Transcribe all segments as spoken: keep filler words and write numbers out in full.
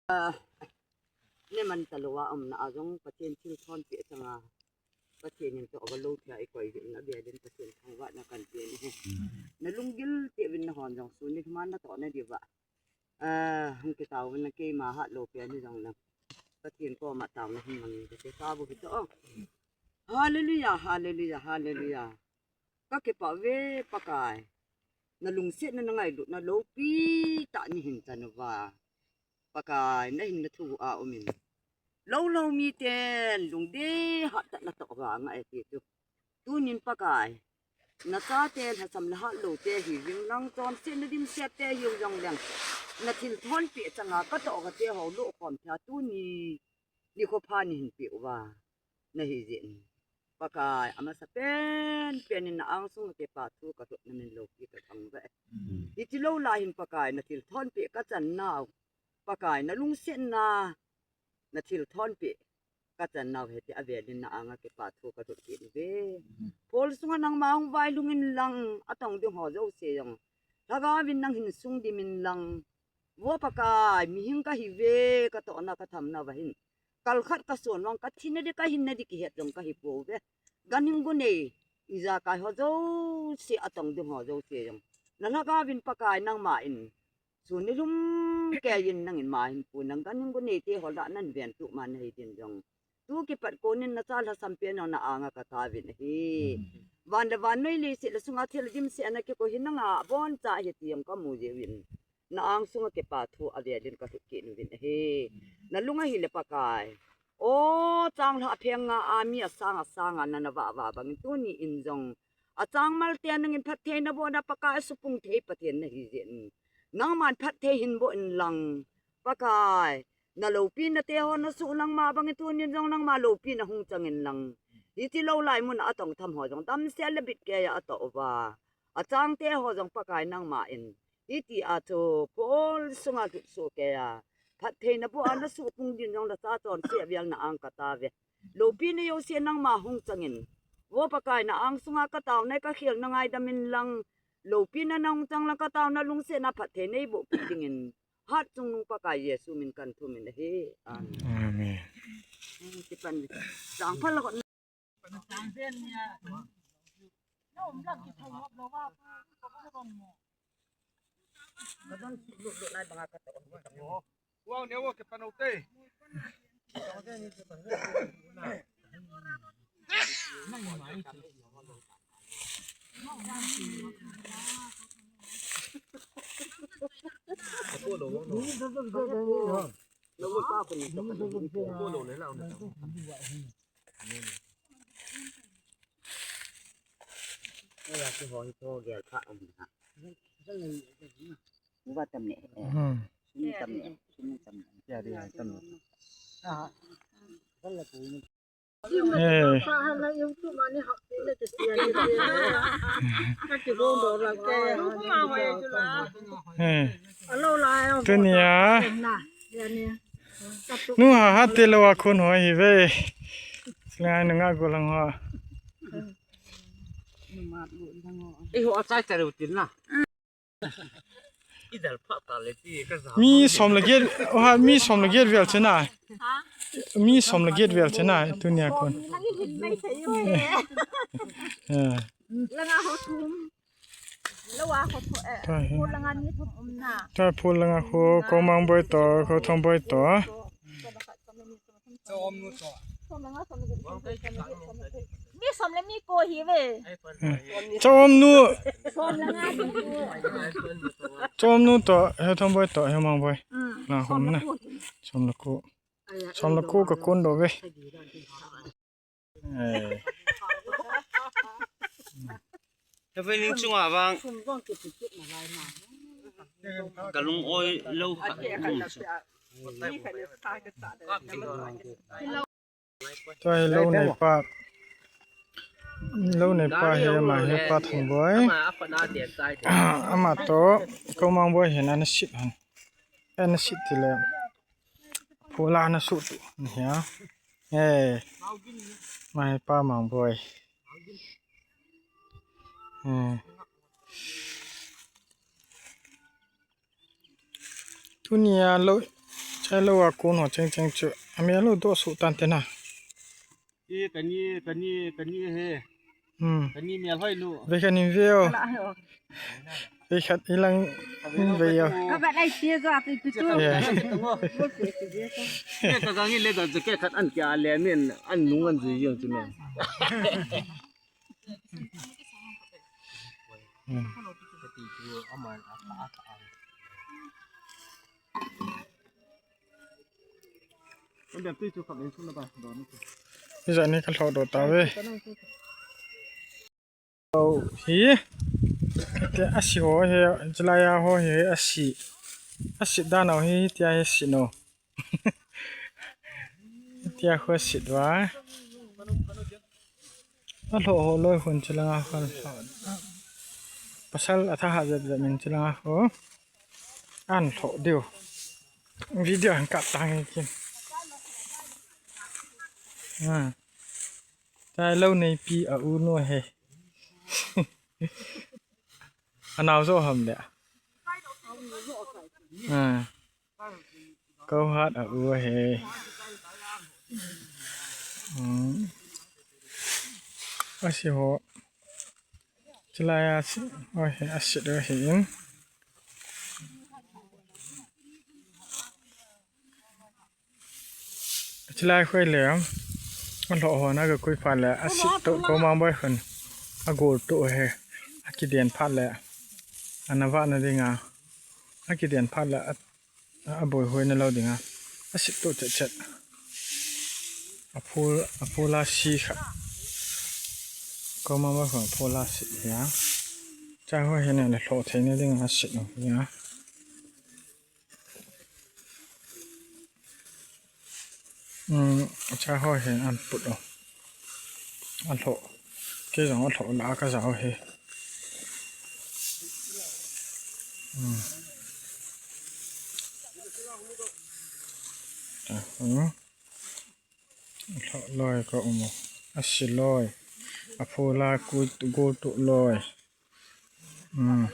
Ah, ne man talou a umna a jong Pathen thilthon peh changa Pathen in toh agalou thei a ikoi jeh in avel in Pathen thangvahna kahin pe ahi. Na lunggil tah uvin nahon jong sun nilhum a natoh nadiuva, ah, hung kitao uvin lang, keima hatlou pen hijongleng Pathen koma taona hin mangin kati kah bou hitoh. Hallelujah, hallelujah, hallelujah. Kakipah uve Pakai. Na lungsetna, na ngailutna loupi tah nahin chan uva, Pakai, na hinna thu a um in, lou lou miten lungdei hattah natoh uva ngai ti chu. Tunin Pakai, na chate lhasam le hatlou te hiuvin lang, chonsetna dimset te hiu jongleng, na thilthon peh changa katoh kate ho lokhom thei a tuni nikho pha nahin peh uva nahi jeh in, Pakai, amasa pen pen in na angsunga kipa thu kalhutna min loupi kathangvah e. Hiche lou lai hin Pakai, na thilthon peh kachan nau, Pakai, na lungsetna, na thilthon peh kachan nau hiti avel in na anga kipa thu kalhut kit uve. Phul sunga nangma hung vailhung in lang, atong ding ho jouse jong lhagao vin nang hin sung dim in lang, Vo Pakai, mihing kahiuve, katohna kathamna uva hin, kal khat kason vang, kathina di kahinna di kihet jong kahipouve. Ganhing gunei, ijakai ho jouse, atong ding ho jouse jong, na lhagao vin Pakai nangma in sun nilhum keiyin nangin ma hin pu nang, ganhing gunei te ho lah nan ven tuh ma nahi din jong, tu kipat konin na cha lhasam pen jong na anga kataovin ahi. Van le vannoi leiset le sunga thil dimset a kikoi hi nanga boncha ahi ti jong kamu jeh uvin, na angsunga kipa thu avel in kalhut kit uvin ahi. Na lung ahile Pakai, o, changlhah pheng nga a mi asang asanga nana vah uva bangin tuni in jong, achangmal te nangin phatthei naboh na Pakai, asupung thei Pathen nahi jeh in, nangman phatthei hin boh in lang Pakai, na loupina te ho nasuh nangma bangin tunin jong nangma loupina hung chang in lang, hiche lou lai muna atong tham ho jong damsel le bitkei a atoh uva, achang te ho jong Pakai nangma in, hiti a chu phul sunga lhut soh kei a, phatthei naboh a nasuh pung din jong, na cha chonse avel na ang kataove. Loupina jouse nangma hung chang in, Vo Pakai, na angsunga kataona kakhel na ngaidam in lang, loupina nahung chang lang kataona lungsetna phatthei neiboh peh dingin, hatchungnung Pakai Jesu min kahin thum in ahi. Amen. Amen. Kipan, chang phal la kon. Wow, ne wo ke panote. Hmm. Eh. Eh. Tunia nu ha ha te lo a khun ho hi ve. Sila nu nga go lang ho. Ei ho a chai ta lo tin na. Mi som le get, o ha, mi som le get vel chena. Mi som le get vel chena, tunia kon. Eh. Langa ho thum. Lo a ho thum, eh. Phul langa ni thum um na. Ta phul langa ho, Komang boi to, Khothong boi to. Mi som le mi ko hi ve. Chom nu. Chom nu to, Khothong boi to, Komang boi. Na hom na. Som le ko. Som le ko ka kon do ve. Eh. Ka feeling chunga vang. Ka lung oi lo kha. Tua hi lo neipa. Lo neipa hi ama hi Pa Thangboi. Ama to Komang boi hin ana sit han. Ana sit tile. Phul a ana suh tu. Nia. Eh. Ama hi Pa Mangboi. Eh. Tunia lo, Hello, a kon ho cheng cheng chu. A mel u doh suh tan te na. E, kani, kani, kani he. Hmm. Kani mel hoi nu. Ve kani veo. Ve khat ilang ve yo. Ka ba lai sia zo a pi pi tu. Yeah. Ke ka gang le da ke khat an kia le men an nung an ji yang chu ne. Hmm. Ijat ni ka lhoh doh tave. Hi. Te asi ho hi, chilai a ho hi asi. Asi dan ho hi, tia hi asi no. Tia ho asi va. A lhoh ho loi hun chilanga khon. Pasal a thahat jep jep min chilanga ho. An lhoh diu. Video an kap tang e kin. Ha. Tai lo nei pi a u no he. A nau zo ham le. Ha. Ko hat a u he. Hmm. Asi ho. Chilai a si, oi, a sit oi, hi in. Chilai khoi le, a lhoh ho na ka kui phat le, a sit to ko mang boi khun. A gol to he. A kiden phat le. A na va na dinga. A kiden phat le, a A boi hoi na lo dinga. A sit to chet chet. A phul, a phul a si kha. Ko ma ma ko phul a si ya. Cha ho he ne na lhoh thei na dinga sit no ya. Um, cha ho he an put o. A lhoh. Kei jong a lhoh la ka ja ho he. Um. A lhoh loi ka um o. A si loi. A phul a ku gu tu loi. Um.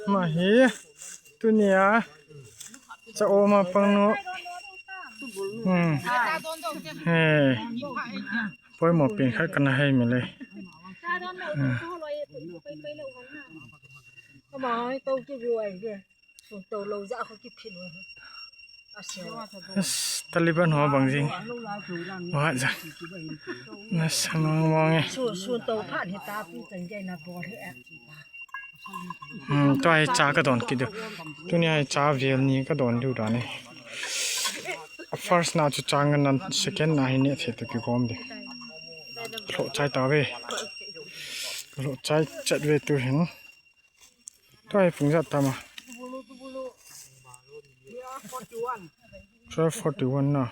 Ma hi, tunia, cha o ma pang no. Hmm. He. Poimo pen khat kana hei mi le. Hmm. As, Taliban ho bang jing. Wa ja. Na sang mong e. Sun, sun to phat hi ta pi chang jai na bol he. Hmm, tua hi cha ka don kit diu. Tunia hi cha vel ni ka don diu dan e. First na chu chang nan, second na hi ne the to ki gom de. Lhoh chai ta ve. Lhoh chai chat ve tu hin. Tua hi pung jat tama. Twelve forty-one na.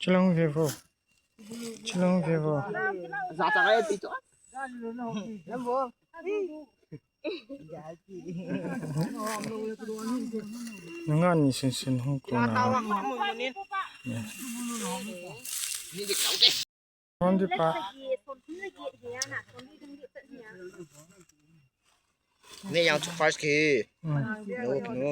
Chilong ve vo. Chilong ve vo. Nunga ni sin sin hung ko na. Hon di pa. Ne yang chu first ki. Hmm. No, no.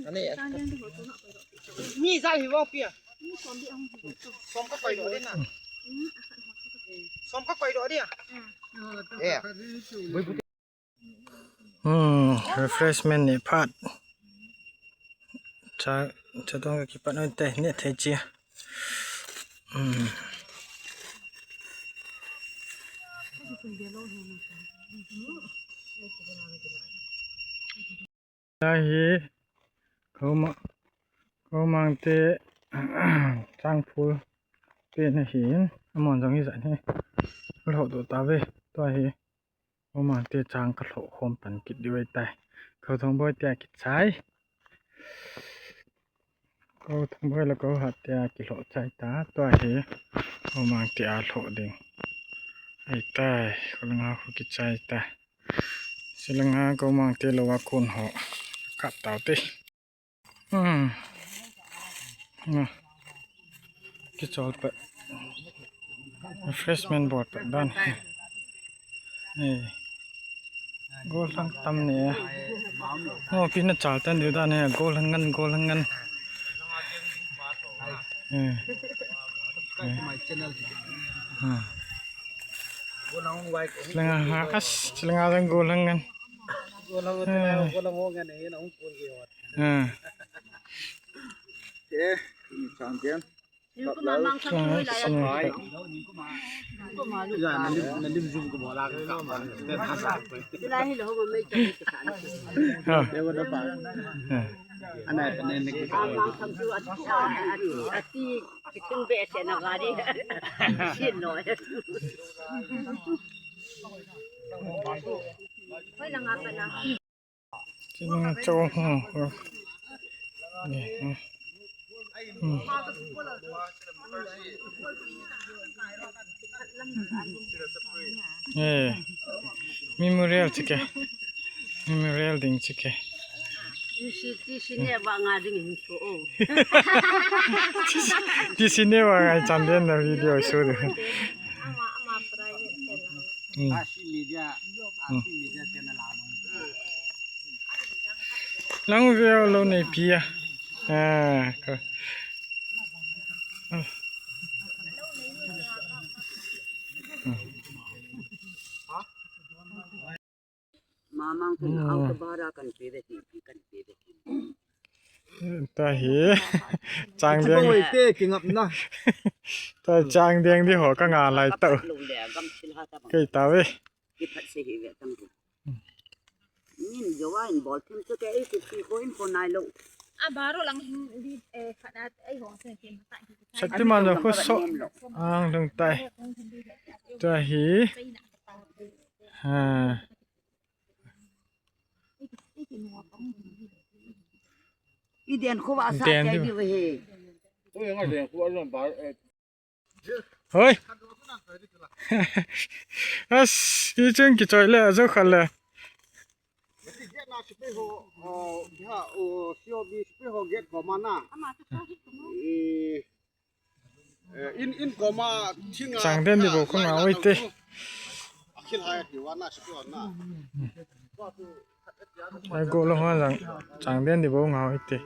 Ani. Ni za hi wo pia. Som ka koi do de na. Som ka koi do de. Eh. Hmm, refreshment ni phat. Cha, cha dong ka kipat noi te, ne thei chi. Hmm. Lai hi, ko ma, ko mang te, chang phul te na hin, amon jong hi jan hi. Lhoh doh ta ve, tua hi. Gomang te chang kalhoh khom pan kit diu ahitai. Gouthang boi te akichai. Gouthang boi le Gouhat te akilhoh chai ta. Tua hi Gomang te alhoh ding ahitai. Kholanga khu kichai ta. Chulanga Gomang te lou a kon ho kap tau te. Hmm. Na. Kichol pe. Refreshment bol pe dan. Eh. Gollhang tam ne. Ngo pi na chal tan diu dan ne. Gollhang ngan, gollhang ngan. Eh. Eh. Hmm. Chulanga ha as, chulanga jang gollhang ngan. Eh. Ah. Eh, champion. Ah. Ah. Chulanga cho, hmm, hmm. Hmm. Eh, memorial chike. Memorial ding chike. T C, T C ne ba nga ding hin so o. T C ne ba nga chan den na video so de. Ama, ama private channel. Hmm. Asi media, hmm, asi media channel ano. Lang veo lou nei pi a. Ah, ko. Mamang kung, hmm, auto bara kan pe ve ti, kan pe ve ti. Tua hi. Chang deng. Oi te, kingap na. Tua chang deng di ho ka nga lai tau. Kei tau e. Kiphat se hi ve tang ko. Nin jo wa in bol thim chu ke ei ti ti ko in ko nai lo. A baro lang hin di, eh, khat a ei hong se kin ta hi. Shaktiman jo ko so ang lung tai. Tua hi. Ha. I den ko wa sa den kai di. Di ve he. Hoi. As, i chun kichoi le, ajo khat le. Chang den di bou ko nga oi te. Ai go lo ha jang, chang den di bou nga oi te.